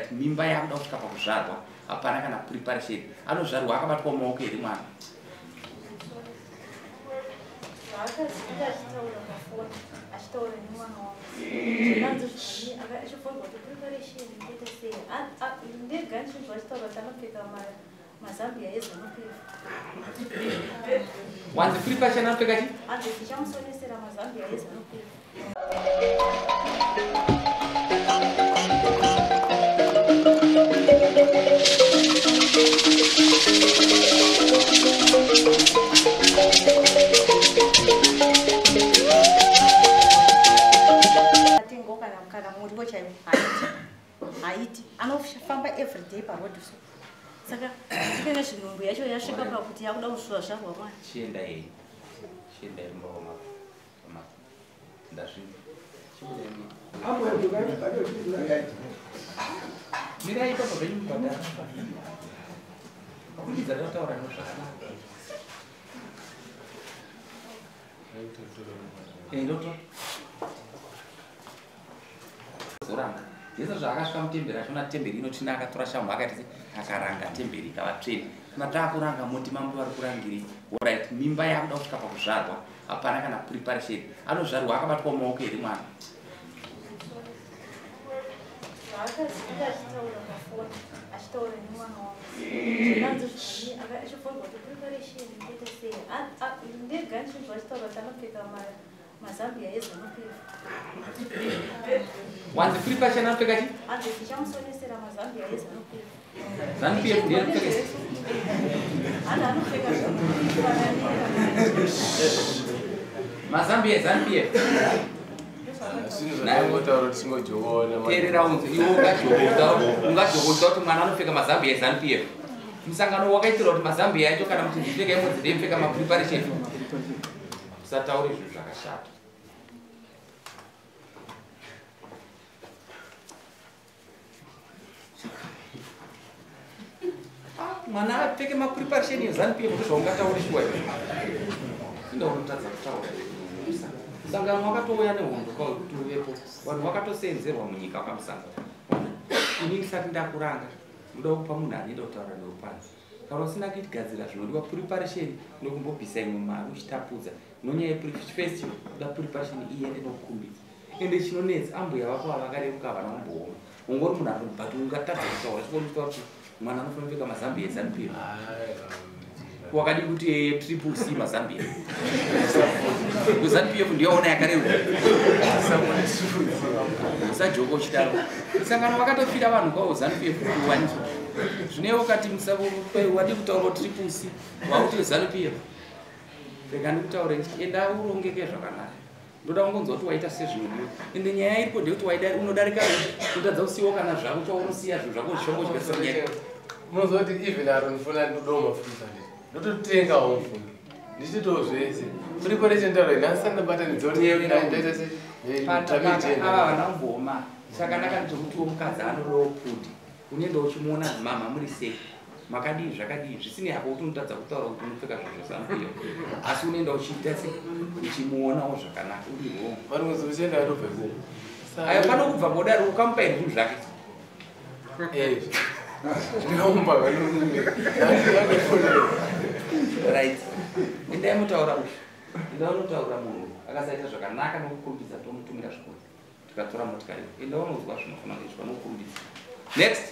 Alright, mimba yakuda kusvika pakuzvarwa, hapana kana preparation. Anozvarwa akabatwa mumaoko here mwana? Zvaakazviita achitaura pafoni, achitaura nemwana wangu. Zvinanzi zvani achibvunzwa kuti preparation inoita sei. Ndega ndichinzwa achitaura kuti anopfeka mazambia eZANU PF. Wanzi preparation anopfeka chii? Hanzi ndichamusonesera mazambia eZANU PF. Atengo kana muriwo chaiwo haiti anofamba everyday paroad so. Saka tikene zvinhumbu yacho yasvika pakuti yakuda kuzvarwa mwana. Chienda yei. Chienda yei mumba kwamako. Ndazvinzwa. Mirai ipapo zvenyu mubhadhara. Kumbidza ndinotaura zvakanaka. Ndotora. Zoranga. Jesu zvaakasvika mutemberi achiona temberi inotsvina akatora shamhu akaita akaranga temberi ikava tsvene. Kana taakuranga moti mambo vari kurangirei. Alright, mimba yakuda kusvika pakuzvarwa, hapana kana preparation. Anozvarwa akabatwa mumaoko here mwana? Zvaakazviita achitaura pafoni, achitaura nemwana wangu. Zvinanzi zvani achibvunzwa kuti preparation inoita sei. Ndega ndichinzwa achitaura kuti anopfeka mazambia eZANU PF. Wanzi preparation anopfeka chii? Hanzi ndichamusonesera mazambia eZANU PF. ZANU PF ndiye anopfeka chii? Hanzi anopfeka zvinofananira. Mazambia eZANU PF. Teerera unzi iwe ungajokota kuti mwana anopfeka mazambia eZANU PF. Musangano wakaitirwa kuti mazambia acho kana kuti ndipfeka imodzi ndepfeka mapreparation. Usataure zvinhu zvakashata. Mwana apfeke mapreparation eZANU PF ndozvaungataure shuwa izvo. Inda unotadza kutaura. Musangano wakatouya nehondo kuti uvepo. Vanhu vakatosenzerwa munyika vakamusangano. Ini ndisati ndakuranga, ndoda kupa munhu anoenda kutaura newe panze. Kana usina kugadzira zvinodiwa preparation nokumbobvisa imwe mari uchitapudza. Nonyaya first kuda preparation iende nokukumbidza. Ende chinonetsa ambuya vako vakareruka havana kumboona. Ungori munhu ari but ungatadza kutaura chikoro kutaura kuti mwana anofanira kupfeka mazambia eZANU PF. Wakadi kuti triple C mazambia. KuZANU PF ndiyo ona yakareruka. Usajoko uchidaro. Musangano wakatofira vanhu kwawo ZANU PF kuti uwaniswe. Zvino ukati wadi kutaura triple C wakuti ZANU PF. Rega ndikutaure ndichiti enda urongeke zvakanaka. Ndoda kungonzwa kuti waita sezvinodiwa. Ende nyaya iripo ndeyekuti unodarika kutadza kusiyiwa kana zvako chaunosiya zvinhu zvako zvichongodya senyaya. Munoziva kuti even arondifona ndodoma futi nditi. Ndototengawo mufungi. Ndichitoitawo zvese. Preparation taura nhasi andabatanidza kuti ndaita sei. Ava vana kumboma. Chakanaka ndechekutiwo mukadzi anodawo pfuti. Unoenda uchimuona mama muri sei. Makadii zvakadii zvisinei hako kuti unotadza kutaura kuti unopfeka zvinhu zveZANU PF. Asi unoenda uchiita sei uchimuonawo zvakanaka uri wrong. Vanongozoenda atobva sei. Ayo pano kubva modaro ukamupa here zvinhu zvake. Ndinomupa Right. Endai mutaura uyu. Endai unotaura munhu akasaita zvakanaka nokukurumbidza tomutumira zvikoro. Tikatora motikari. Enda unozwa zvinofanira kuitwa nokukurumbidza. Next.